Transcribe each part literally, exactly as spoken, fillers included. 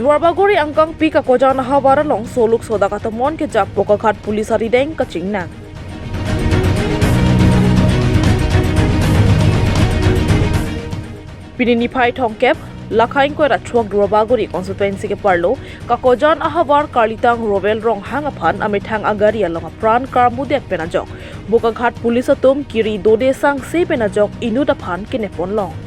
Duarbagori angkangpi Kakojan ahavar along soluk sodak atomon kejap Bokaghat Police arideng kachingnang. Pini niphai thomkep, lakha ingkoi ra throk Duarbagori constituency keparlo, Kakojan ahavar Karlitang Rovel Ronghang aphan amethang agari along apran karmudet pen ajok Bokaghat Police atum kiri dode sangse pen ajok inut aphan kinepon long.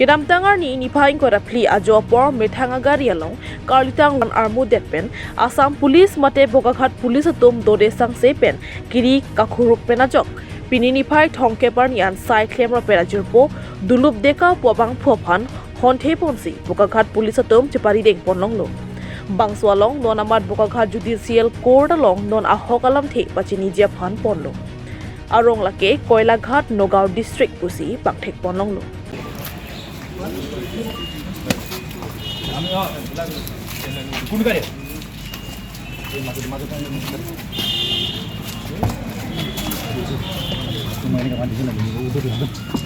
Kedamtang arni niphai ingkoi ra phli ajo apor methang agari along Karlitang ron armudet pen Assam Police mate Bokaghat Police atum dode sangse pen kiri kakhuruk pen ajok pini niphai thomkep arni an sai klemra pen ajirpo Dulup Deka pu abangphu aphan honthe ponsi Bokaghat Police atum cheparideng pon longlo. Bangso along non amat Bokaghat Judicial Court along non ahok alamthe pachiniji aphan ponlo. Arong lake Koilaghat, Nagaon District pusi pangthek pon longlo.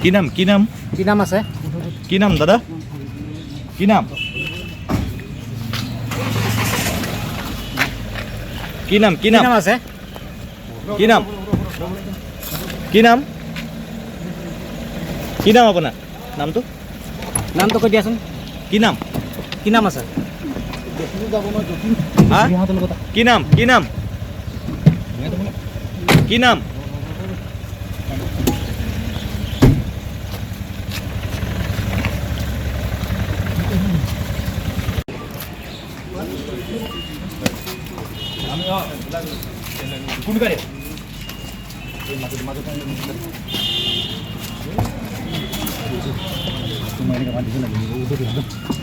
কি নাম, কি নাম? কি নাম আছে? কি নাম দাদা? কি নাম? কি নাম, কি নাম? কি নাম আছে? কি নাম? কি নাম? কি নাম আপোনাৰ? নামটো? নামটো কৈ দিয়াচোন। কি নাম? কি নাম আছে? হা? কি নাম? কি নাম? কি নাম? কোন গাড়ি?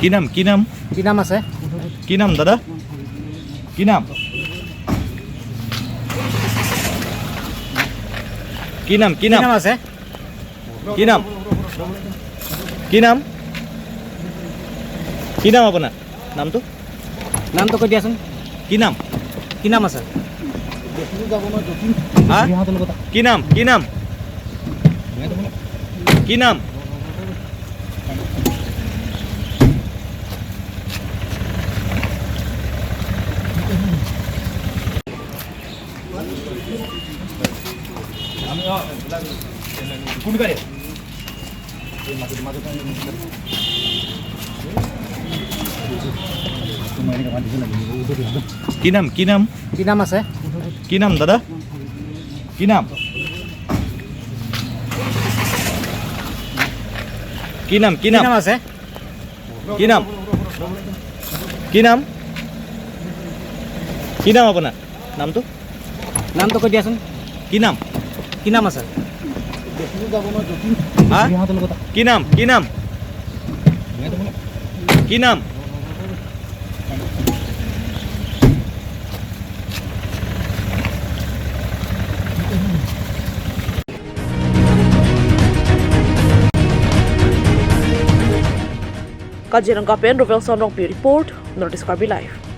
কি নাম? কি নাম? কি নাম আছে? কি নাম দাদা? কি নাম? কি নাম? কি কি নাম? নাম আছে? কি নাম? কি নাম? কি নাম আপোনাৰ? নামটো? নামটো কৈ দিয়াচোন। কি নাম? কি নাম আছে? হা? কি নাম? কি নাম? কি নাম? কোন গাড়ি? কি নাম? কি নাম? কি নাম আছে? কি নাম দাদা? কি নাম? কি নাম? কি কি নাম? নাম আছে? কি নাম? কি নাম? কি নাম আপোনাৰ? নামটো? নামটো কৈ দিয়াচোন। কি নাম? কি নাম আছে? হা? কি নাম? কি নাম? কি নাম? Kaziranga pen Rovelson Rongpi report, North East Karbi Live.